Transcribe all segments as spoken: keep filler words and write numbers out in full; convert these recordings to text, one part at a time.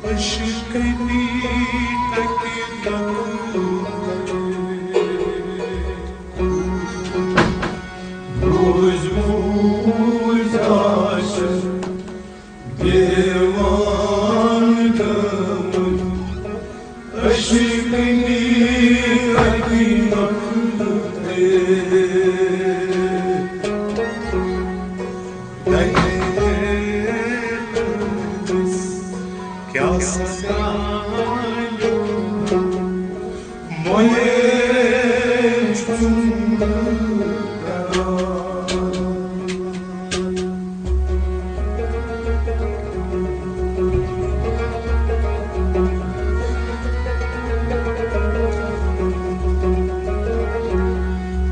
عشقٕنی اَکہِ نقطہٕ۔ بوٗزۍ بوٗزۍ آسہِ دیوان گٔمٕتۍ۔ عشقٕنی اَکہِ نقطہٕ۔ دلیلس کیٛاہ سزا؟ مۄیل چھُم کران۔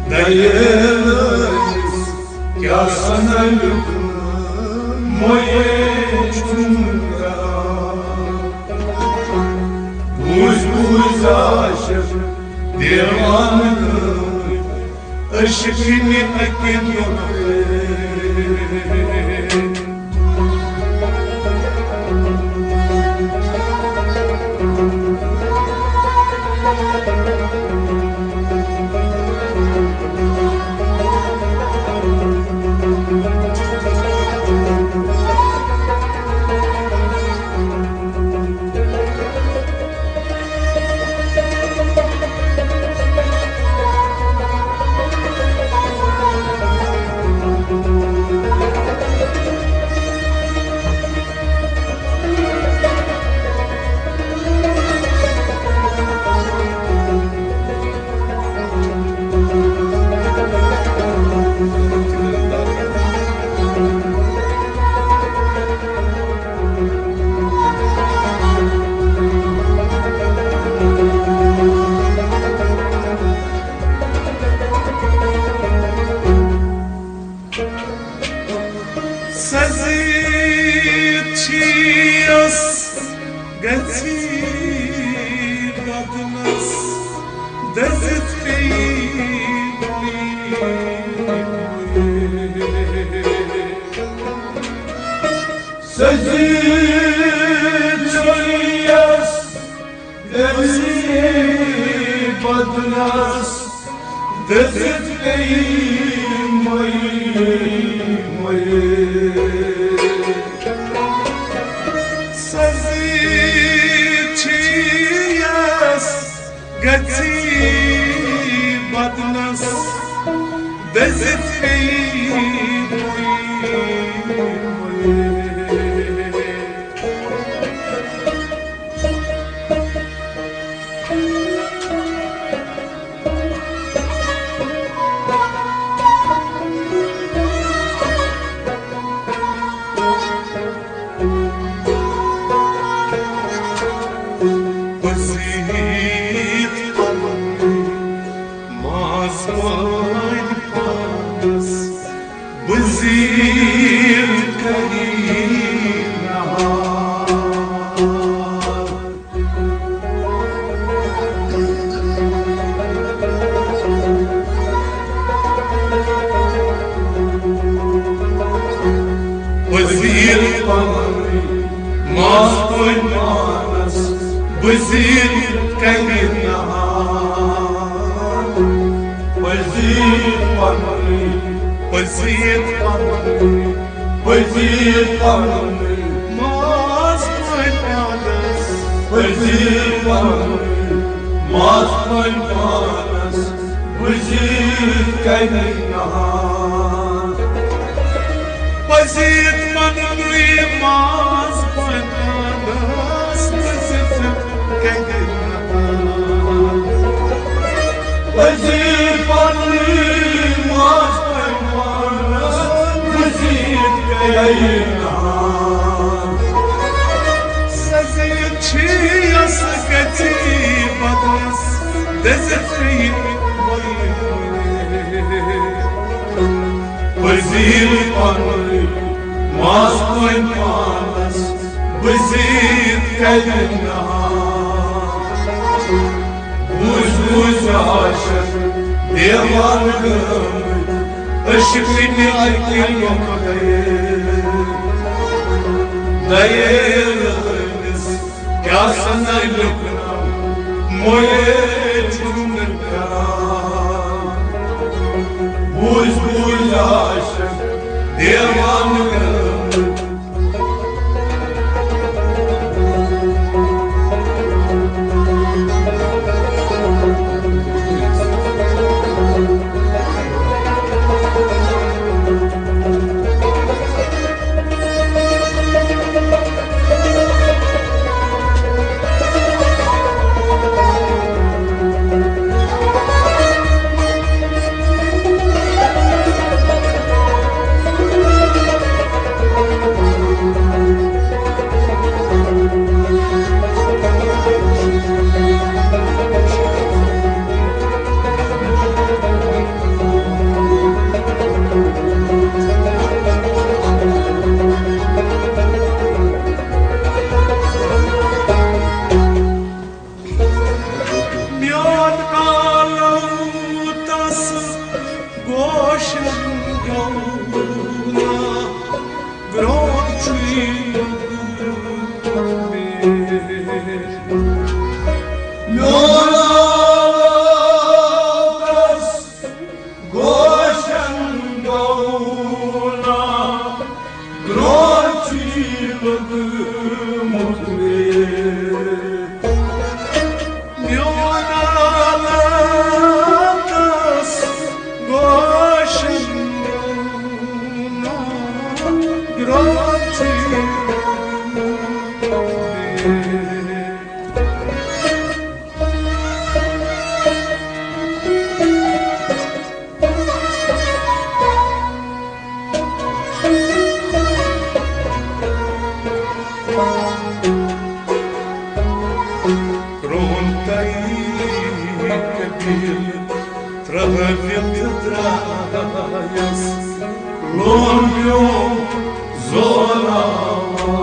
دلیلس کیٛاہ سزا؟ مۄیل چھُم کران۔ بوٗزۍ بوٗزۍ عاشق دیوانہٕ گٔمٕتۍ۔ عشقٕنی اَکہِ نقطہٕ۔ سزیت چھیس گژھی بدنس دٔزِتھ پیٚیہِ۔ سزیت چھیس گژھی بدنس دٔزِتھ پیٚیہِ۔ مۄیل، مۄیل۔ سزیت چھیس گژھی بدنس دٔزِتھ پیٚیہِ۔ بہٕ زیٖٹھ پنُن ماس وٲنۍ پانس، بہٕ زیٖٹھ کٔرِتھ نہار۔ بہٕ زیٖٹھ پنُن ماس وٲنۍ پانس، بہٕ زیٖٹھ کٔرِتھ نہار۔ بہٕ زیٖٹھ پنُن، بہٕ زیٖٹھ پنُن، بہٕ زیٖٹھ پنُن ماس وٲنۍ پانس۔ بہٕ زیٖٹھ پنُن ماس وٲنۍ پانس، بہٕ زیٖٹھ کٔرِتھ نہار۔ بہٕ زیٖٹھ پنُن ماس وٲنۍ پانس، بہٕ زیٖٹھ کٔرِتھ نہار۔ بہٕ زیٖٹھ پنُن ماس وٲنۍ پانس، بہٕ زیٖٹھ کٔرِتھ نہار۔ سزیت چھیس گژھی بدنس دٔزِتھ پیٚیہِ۔ بہٕ زیٖٹھ پنُن ماس وٲنۍ پانس، بہٕ زیٖٹھ کٔرِتھ نہار۔ بوٗزۍ بوٗزۍ عاشق دیوانہٕ گٔمٕتۍ، عشقٕنی اَکہِ نقطہٕ۔ دلیل أمِس کیٛاہ سنا لیوٚکھنو، مویے چھُم نہٕ کران۔ بوٗزۍ بوٗزۍ عاشق دیوانہٕ گٔمٕتۍ۔ میون عالم تس گوشن گونا، برونٛٹھ چھُے میون عالم تس گوشن گونا، برونٛٹھ چھُے لوٚگمُت مےٚ۔ میون عالم تس گوشن گونا، برونٛٹھ چھُے لوٚگمُت مےٚ۔ کرٛہُن تٔری قبیٖلہٕ ترٛٲوِتھ درٛایس لون پیوٚم زوراوان۔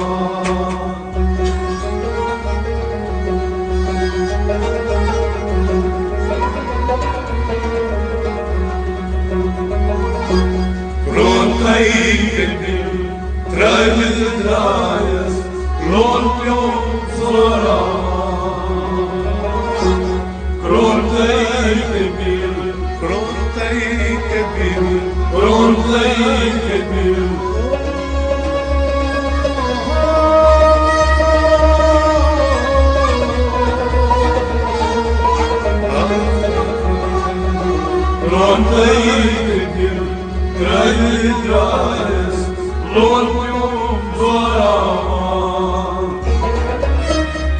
روتَے قبیٖلہٕ ترٛٲوِتھ درٛایس لون پیوٚم زوراوان۔ کرٛہُن تٔری قبیٖلہٕ، کرٛہُن تٔری قبیٖلہٕ، کرٛہُن تٔری قبیٖلہٕ۔ کرٛہُن تٔری قبیٖلہٕ، ترٛٲوِتھ درٛایس لون پیوٚم زوراوان۔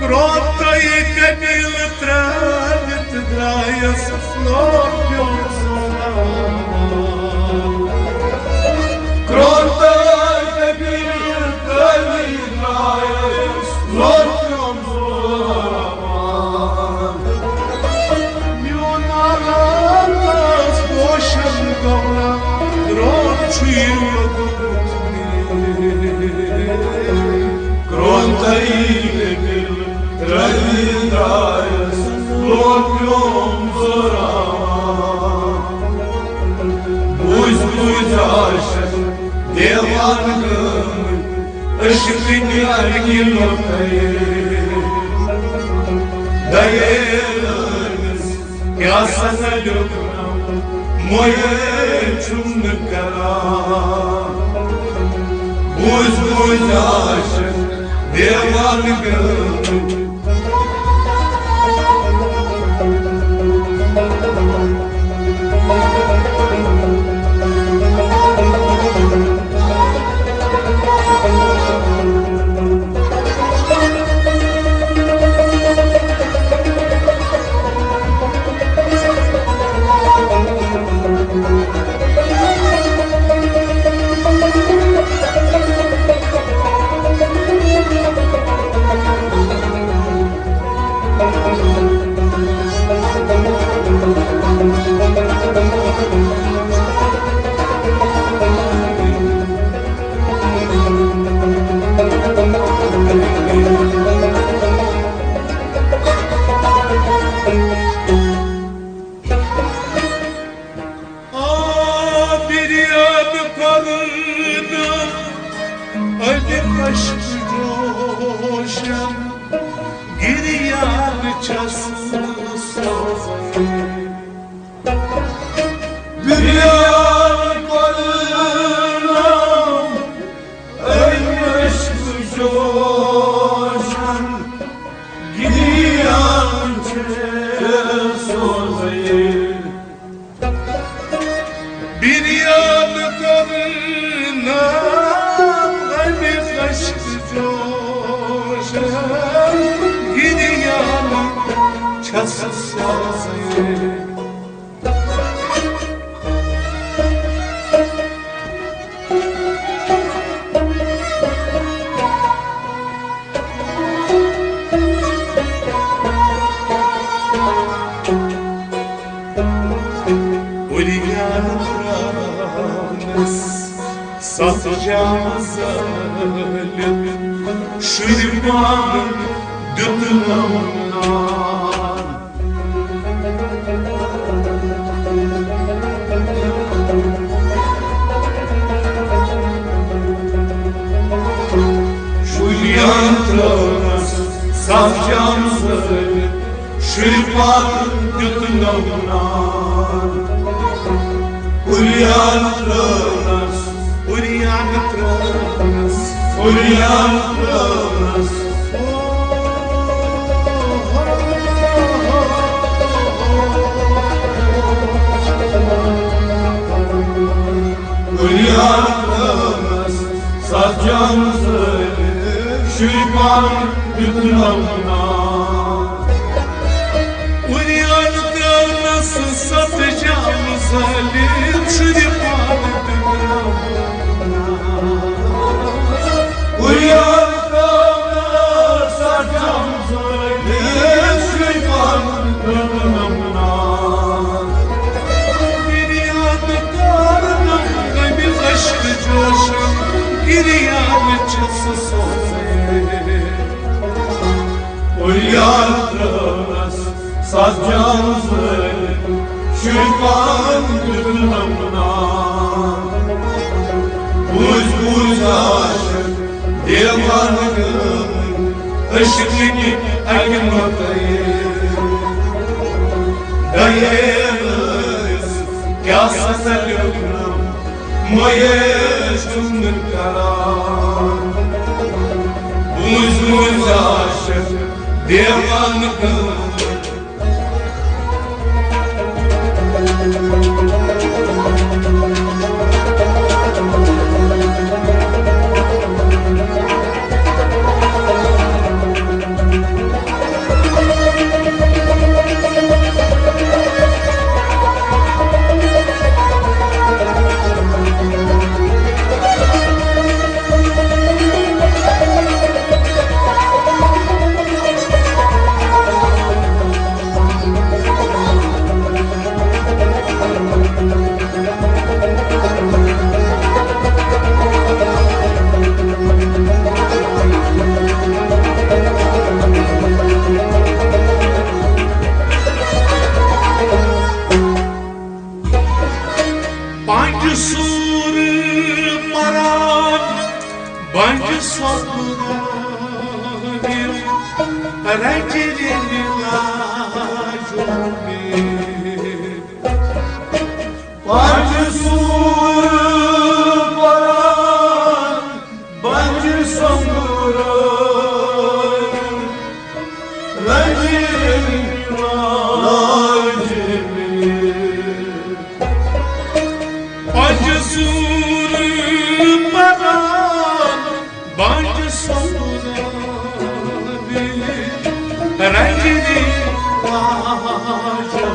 کرٛہُن تٔری قبیٖلہٕ ترٛٲوِتھ درٛایس لون پیوٚم زوراوان۔ کرٛہُن تٔری قبیٖلہٕ ترٛٲوِتھ درٛایس لون پیوٚم زوراوان۔ میون عالم تس گوشن گونا، درٛوگ چھُے لوٚگمُت مےٚ۔ کرٛہُن تٔری قبیٖلہٕ ترٛٲوِتھ درٛایس لون پیوٚم زوراوان۔ بوٗزۍ بوٗزۍ عاشق دیوانہٕ گٔمٕتۍ، عشقٕکۍ اَکہِ لوٚتھے دلیل أمِس کیٛاہ سا نہ لیوٚکھنو، مویے چھُم نہٕ کران۔ بوٗزۍ بوٗزۍ عاشق دیوانہٕ گٔمٕتۍ۔ أمہِ عشق جوشن گریان چھس سوزے۔ بریان کرنم أمہِ عشق جوشن گریان چھس سوزے۔ بریان کرنم أمہِ عشق جوشن گریان چھس سوزے۔ بریان ترٛاونس ستھ جام زٲلِتھ، شُرۍ پانہٕ دیُتنم نان۔ بریان ترٛٲونس ستھ جام زٲلِتھ، شُرۍ پانہٕ دیُتنم نان۔ بریان ترٛٲونس، بریان ترٛٲونس، بریان ترٛٲونس۔ بریان ترٛٲونس ستھ جام زٲلِتھ، شُرۍ پانہٕ دیُتنم نان۔ بریان ترٛٲونس ستھ جام زٲلِتھ، شُرۍ پانہٕ دیُتنم نان۔ بریان ترٛٲونس ستھ جام زٲلِتھ، شُرۍ پانہٕ دیُتنم نان۔ بریان کرنم أمہِ عشق جوشن گریان چھس سوزے۔ بریان ترٛٲونس ستھ جام زٲلِتھ، شُرۍ پانہٕ دیُتنم نان۔ بوٗزۍ بوٗزۍ عاشق دیوانہٕ گٲمٕتۍ، عشقٕکۍ اَکہِ مۄکھٕ دَیے ٲسۍ، کیٛاہ سا لیوٚکھنم مویش چھُم نہٕ کران۔ بوٗزۍ بوٗزۍ عاشق دیوانہٕ گٲمٕتۍ۔ پنجہِ سوٗر پران، بنجہِ سۄمبراوِ، رنجہِ رنجہِ لاجہِ۔ پنجہِ سوٗر پران، بنجہِ سۄمبراوِ، رنجہِ رنجہِ لاجہِ۔ پنجہِ سوٗر پران، بنجہِ سۄمبراوِ، رنجہِ رنجہِ لاجہِ۔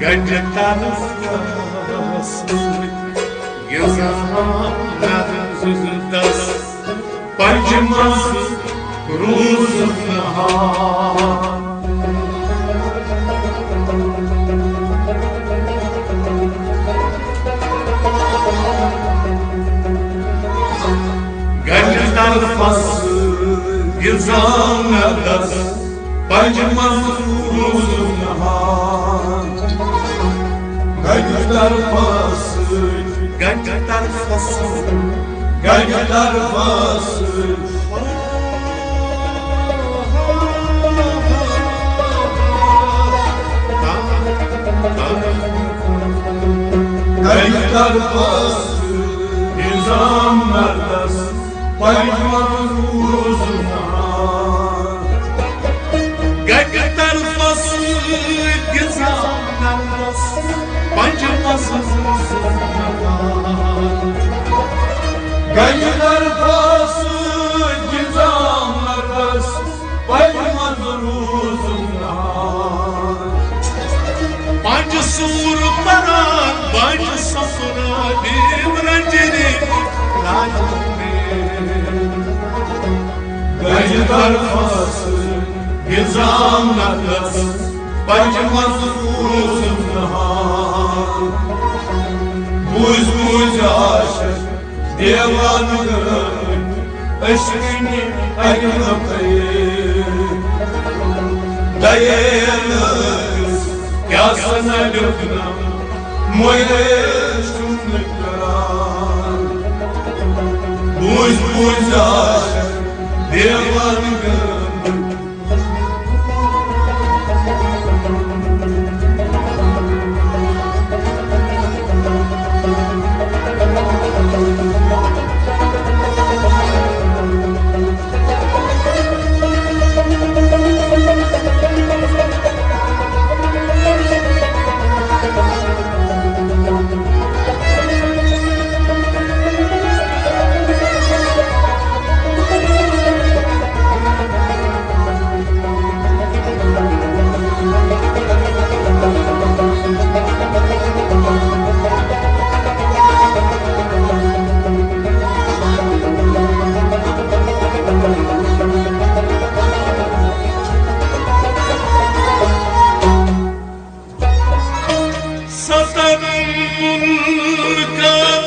گنجہِ تلس سۭتۍ یزان نرم دس۔ پنجہِ منٛز روٗزُکھ نہار۔ طرفس گِنزان نردس، پنجہِ منٛز روٗزُم نہار۔ گنہِ طرفس، گنہِ طرفس، گنہِ طرفس۔ گنہِ طرفس گِنزان نردس، پنجہِ منٛز روٗزُم نہار۔ گنہِ طرفس گِنزان نردس، پنجہِ منٛز روٗزُم نہار۔ گنہِ طرفس گِنزان نردس، پنجہِ منٛز روٗزُم نہار۔ پنجہِ سوٗر پران، پنجہِ سفرا دیم رنجری لاجو۔ گنہِ طرفس گِنزان نردس، پنجہِ منٛز روٗزُم نہار۔ بوٗزۍ بوٗزۍ عاشق دیوان گٲمٕتۍ، أسۍ کُنہِ اَکہِ نفرِ۔ دَیے نٲوِس کیٛاہ سنا لیوٚکھنم، مۄیرے چھُم نہٕ کران۔ بوٗزۍ بوٗزۍ عاشق دیوان گٲمٕتۍ۔ ستن ملکن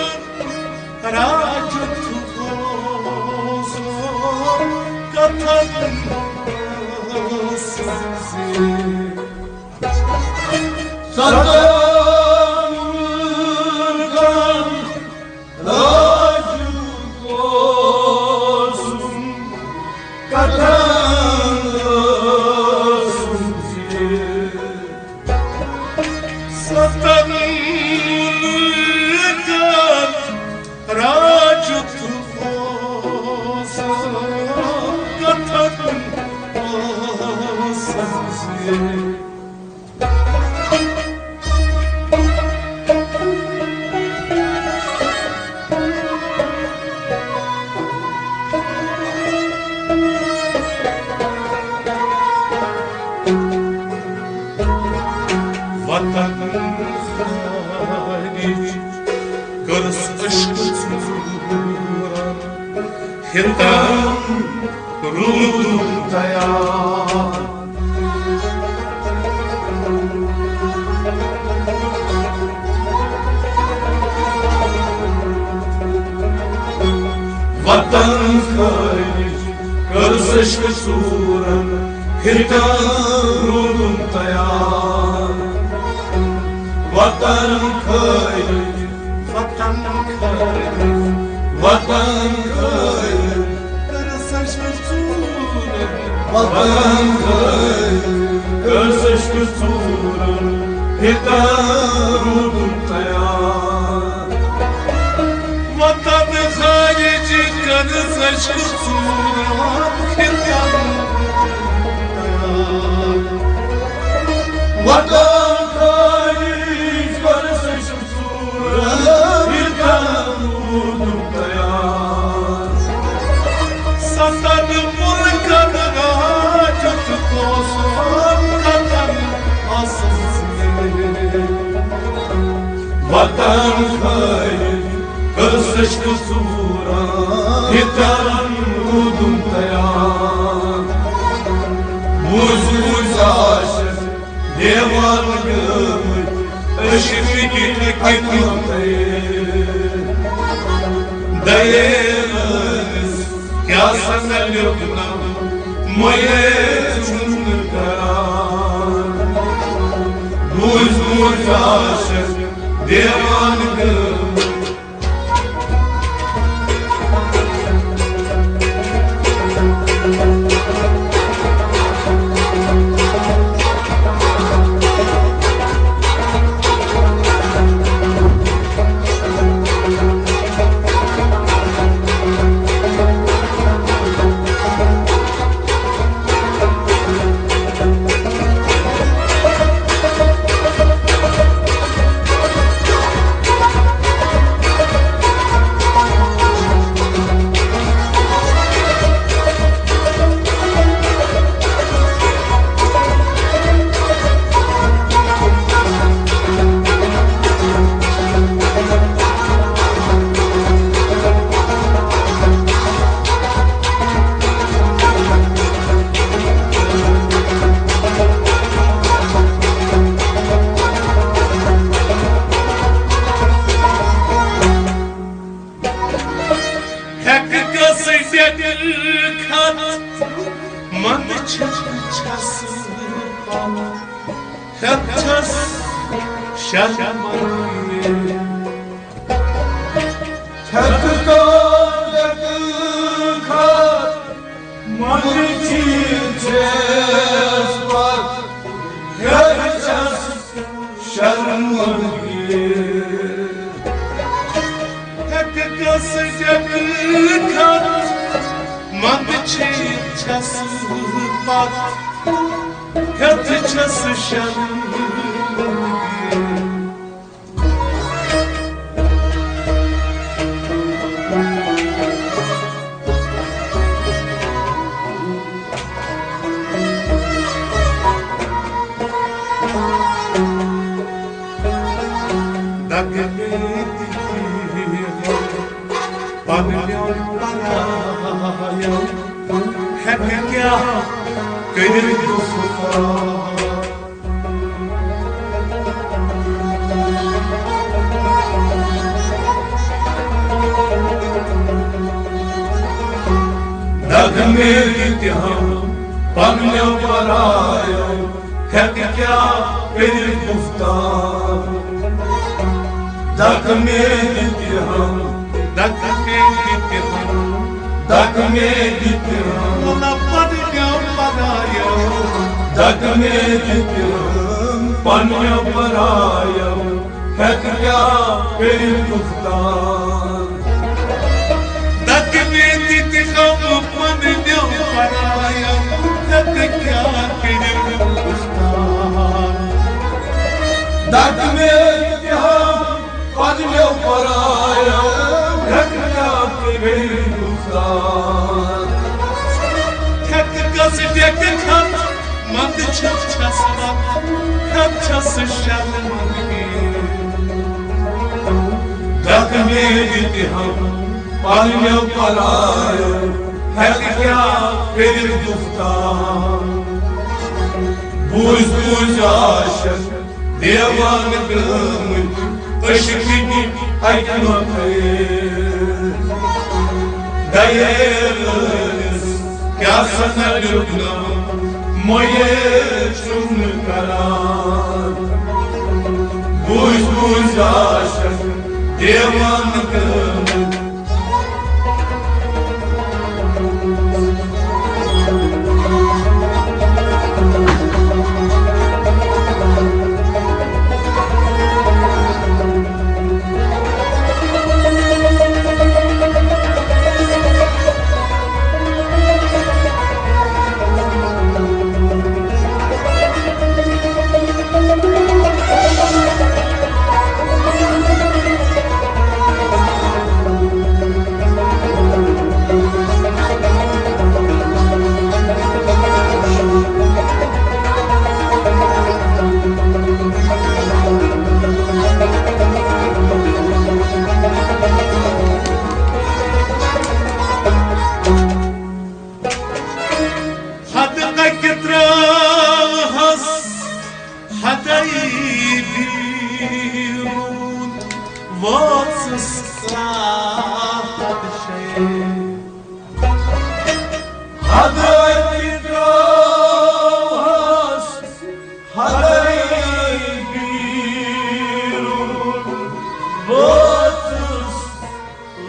راجت اوس کتھن سنسے۔ ستن ملکن راجت اوسُم، کتھن اوسُم زِ۔ ستن ملکن راجت اوسُم، کتھن اوسُم زِ۔ وطن خارج کٔرٕس عشقہٕ ژوٗرن، ہیٚتن روٗدُم تیار۔ وطن خٲرِج کٔرٕس عشقہٕ ژوٗرن، ہیٚتن روٗدُم تیار۔ وطن خٲرِج، وطن خٲرِج، وطن خٲرِج۔ کٔرٕس عشقہٕ ژوٗرن۔ وطن خٲرِج کٔرٕس عشقہٕ ژوٗرن، ہیٚتن روٗدُم تیار۔ وطن خٲرِج کٔرٕس عشقہٕ ژوٗرن، ہیٚتن روٗدُم تیار۔ وطن خٲرِج کٔرٕس عشقہٕ ستن ملکن راجت اوسُم، کتھن اوسُم زِ۔ وطن خٲرِج کٔرٕس عشقہٕ ژوٗرن، ہیٚتن روٗدُم تیار۔ بوٗزۍ بوٗزۍ عاشق دیوان گٲمٕتۍ، عشقٕکۍ اَکہِ نفرِ۔ دَیے نٲوِس سنگلُک ناو مۄیے چھُنہٕ کران۔ بوٗزۍ بوٗزۍ عاشق دیوان گٔمٕتۍ۔ ہیٚکہٕ کٲنٛسہِ ڈیٚکہٕ کھتھ، منٛدٕ چھَس چھَس پتھ، ہیٚتھ چھَس شرمندگی۔ ہیٚکہٕ کٲنٛسہِ ڈیٚکہٕ کھتھ، منٛدٕ چھَس پتھ، ہیٚتھ چھَس شرمندگی۔ ہیٚکہٕ کٲنٛسہِ ڈیٚکہٕ کھتھ، منٛدٕ چھَس پتھ، ہیٚتھ چھَس شرمندگی۔ دَگہٕ مےٚ تہِ پَنٕنٮ۪و پَرایو، ہیٚکہٕ کیٛاہ کٔرِتھ گُفتار۔ دَگہٕ مےٚ تہِ ہم پَنٕنٮ۪و پَرایو، ہیٚکہٕ کیٛاہ کٔرِتھ گُفتار۔ دَگہٕ مےٚ تہِ ہم، دَگہٕ مےٚ تہِ ہم، دَگہٕ مےٚ تہِ ہم، مطلب پَنٕنٮ۪و پَرایو۔ دَگہٕ مےٚ تہِ ہم پَنٕنٮ۪و پَرایو، ہیٚکہٕ کیٛاہ کٔرِتھ گُفتار۔ دَگہٕ مےٚ تہِ ہم پَنٕنٮ۪و پَرایو، ہیٚکہٕ کیٛاہ کٔرِتھ گُفتار۔ دَگہٕ مےٚ تہِ ہم پَنٕنٮ۪و پَرایو، ہیٚکہٕ کیٛاہ کٔرِتھ گُفتار۔ ہیٚکہٕ کٲنٛسہِ ڈیٚکہٕ کھتھ، منٛدٕ چھَس چھَس پتھ، ہیٚتھ چھَس شرمندگی۔ دَگہٕ مےٚ تہِ ہم پَنٕنٮ۪و پَرایو، ہیٚکہٕ کیٛاہ کٔرِتھ گُفتار۔ بوٗزۍ بوٗزۍ عاشق دیوان گٔمٕتۍ، عشقٕکۍ اَکہِ نۄقطہٕ۔ دَیے لٲلِس کیٛاہ سا نَلیُک ناو، مۄیے چھُنہٕ کران۔ بوٗزۍ بوٗزۍ عاشق دیوان گٔمٕتۍ۔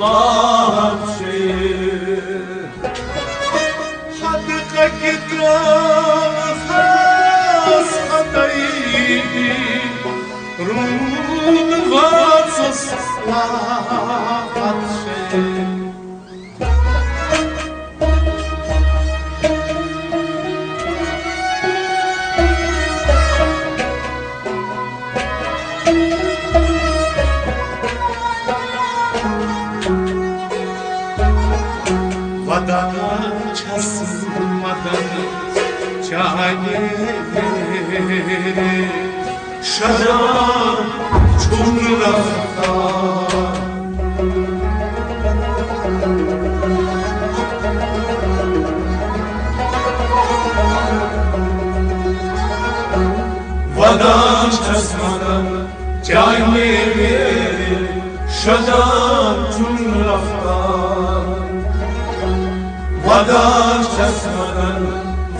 آہت شے۔ حد کہِ ترٛاوس ادٲیگی، روٗد واژس لاحت شے۔ ودان چھس مدن چانہِ ویرِ، شدان چھُم رفتار۔ ودان چھس مدن چانہِ ویرِ، شدان چھُم رفتار۔ ودان چھس مدن،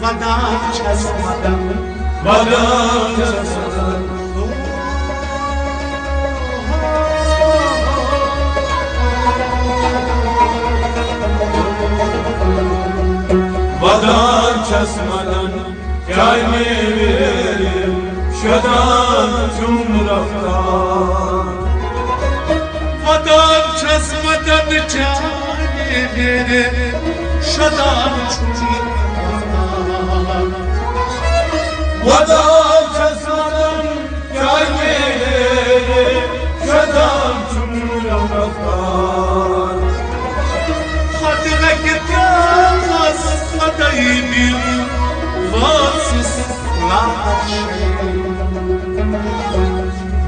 ودان چھس مدن، ودان چھس مدن۔ ودان چھس مدن چانہِ ویرِ، شدان چھُم رفتار۔ ودان چھس مدن چانہِ ویرِ، شدان چھُم رفتار۔ ودان چھس مدن چانہِ ویرِ، شدان چھُم رفتار۔ خۄداے کہِ ترٛاوس ادٲیگی، واژس لاحت شے۔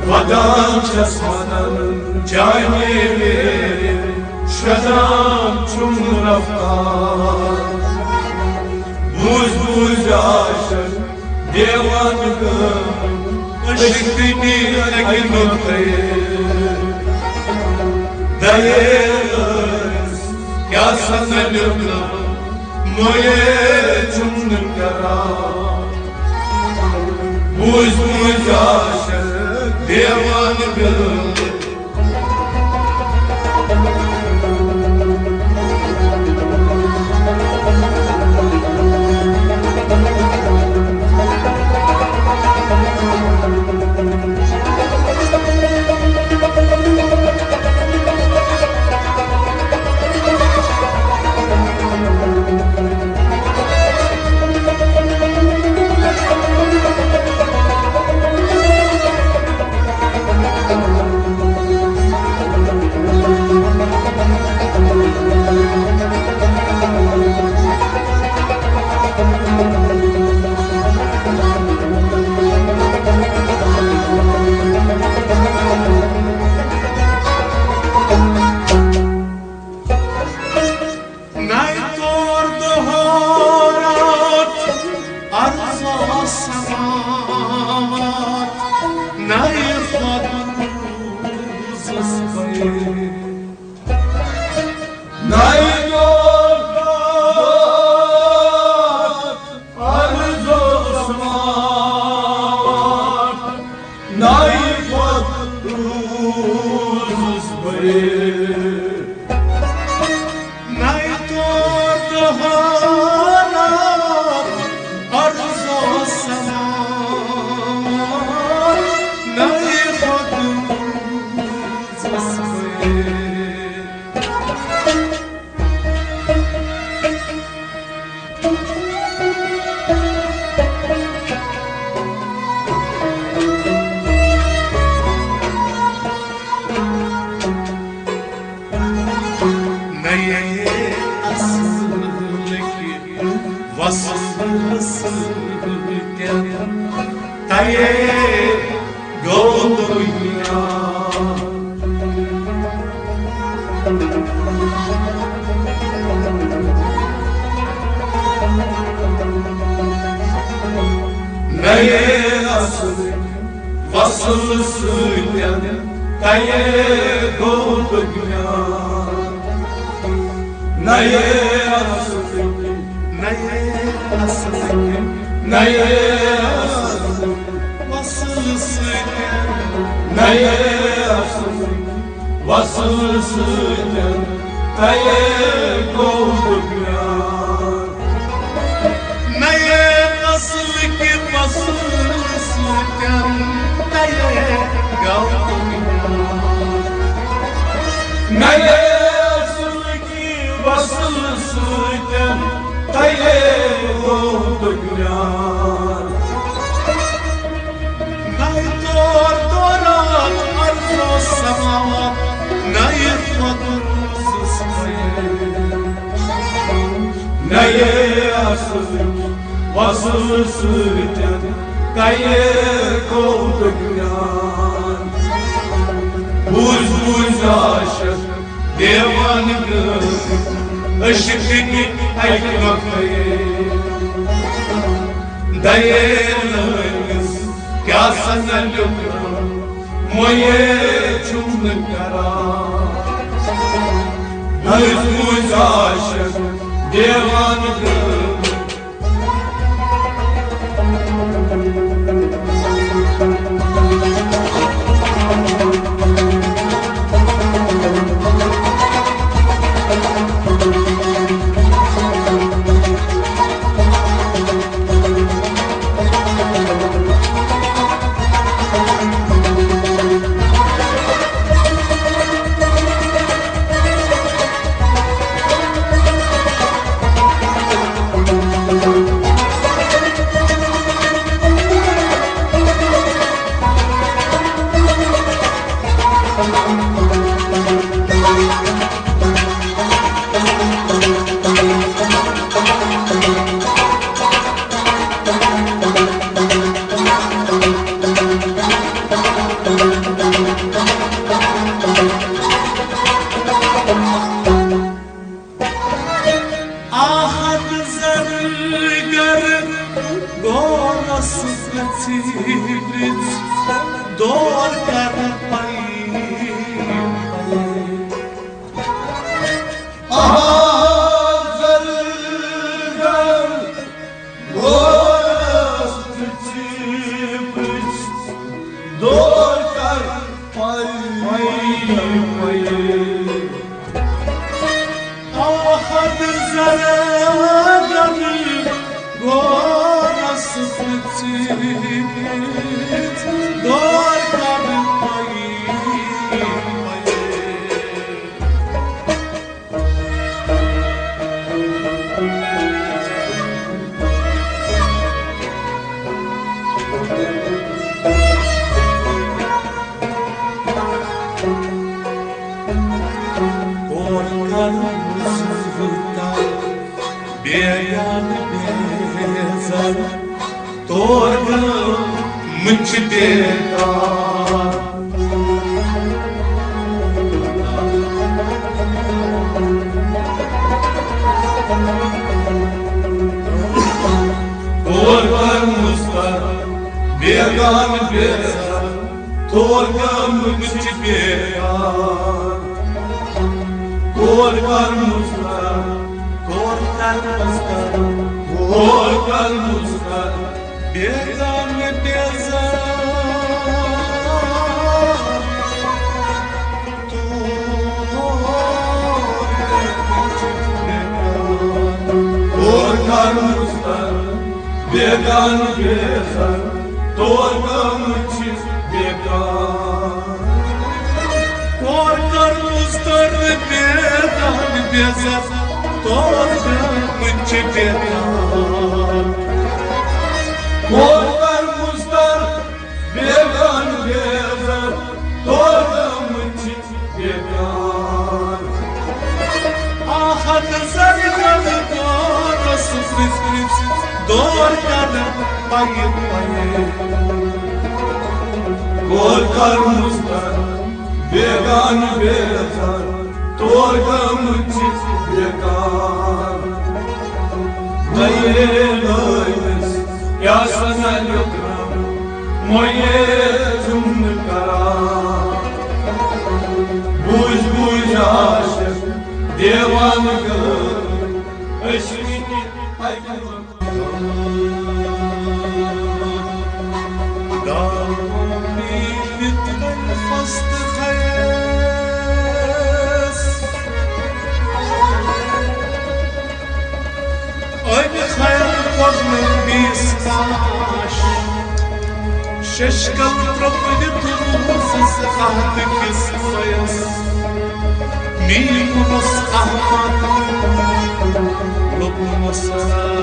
ودان چھس ودان چانہِ ویرِ، شدان چھُم رفتار۔ بوز بوز عاشق دیوان گٲم، عشق دِنی اَکہِ نۄقطہٕ۔ دَیے ٲس کیٛاہ سا نہ لیوٚکھناو، مویے چھُم نہٕ کران۔ بوز بوز عاشق دیوان گٲم، نَے تور دۄہ راتھ عرض و سماوات، نَے خۄد روٗزس پٲٹھۍ۔ نَے تور دۄہ راتھ عرض و سماوات، نَے خۄد روٗزس پٲٹھۍ۔ نَے تور دۄہ راتھ عرض و سماوات، نَے خۄد روٗزس پٲٹھۍ۔ نَے اصلٕکۍ وصلہٕ سۭتۍ تَے گوٚو دُنیا۔ نَے اصلٕکۍ وصلہٕ سۭتۍ تَے گوٚو دُنیا۔ نَے اصلٕکۍ، نَے اصلٕکۍ، نَے اصلٕکۍ وصلہٕ سۭتۍ، نَے اصلٕکۍ وصلہٕ سۭتۍ تَیے گوٚو بُنیاد۔ نَیے نسل کہِ وصل سۭتۍ تَیے گوٚو بُنیاد۔ نَیے نسل کہِ وصل سۭتۍ تَیے گوٚو بُنیاد۔ نَیہِ طور دوران عرض و سماوات، نَیہِ قدرت سٕنٛز نَیہِ اصل وصل سۭتۍ کَیے گوٚو بُنیاد۔ بوٗزۍ بوٗزۍ عاشق دیوان گٔے عشقٕکۍ اَکہِ نۄقطہٕ۔ دَیے لٲنَس کیٛاہ سَنا لیوٚکھمُت، مۄیے چھُم نہٕ کران۔ بوٗزۍ بوٗزۍ عاشق دیوان گٔے۔ آہت زرگر گورس گژھِ دور کر پَیہِ۔ آہت زرگر گورس گژھِ دور کر پَیہِ۔ آہت زرگر گورس پرٛژھِتھ دور کر پَیہِ۔ کور کر مُژوٗر کر، بیگانہٕ بیزار، تور گٔمٕتۍ چھِ بیکار۔ کور کر مُژوٗر کر، بیگانہٕ بیزار، تور گٔمٕتۍ چھِ بیکار۔ کور کر مُژوٗر کر، کور کر مُژوٗر کر، کور کر مُژوٗر کر، بیگانہٕ بیزار۔ تور گٔمٕتۍ چھِ بیکار۔ کور کر مُژوٗر کر، بیگانہٕ بیزار، تور گٔمٕتۍ چھِ بیکار۔ کور کر مُژوٗر کر، بیگانہٕ بیزار، تور گٔمٕتۍ چھِ بیکار۔ کور کر مُژوٗر کر، بیگانہٕ بیزار، تور گٔمٕتۍ چھِ بیکار۔ آہت زرگر گورس پرٛژھِتھ دور کر پَیہِ پَیہِ۔ کور کر مُژوٗر کر، بیگانہٕ بیزار، تور گٔمٕتۍ چھِ بیکار۔ نَیے لٲنَس کیٛاہ سَنا لیوٚکھمُت، مۄیے چھُم نہٕ کران۔ بوٗزۍ بوٗزۍ عاشق دیوانہٕ گٔے، عشقٕکۍ اَکہِ داوٕ پیٖٹھِتھ تٔمۍ فستہٕ کھیَس۔ ششکل پرٛپُدِتھ روٗزُس قحطہٕ کِس سۄیس، میٖمُنس احمد لوٚبمُس لاش۔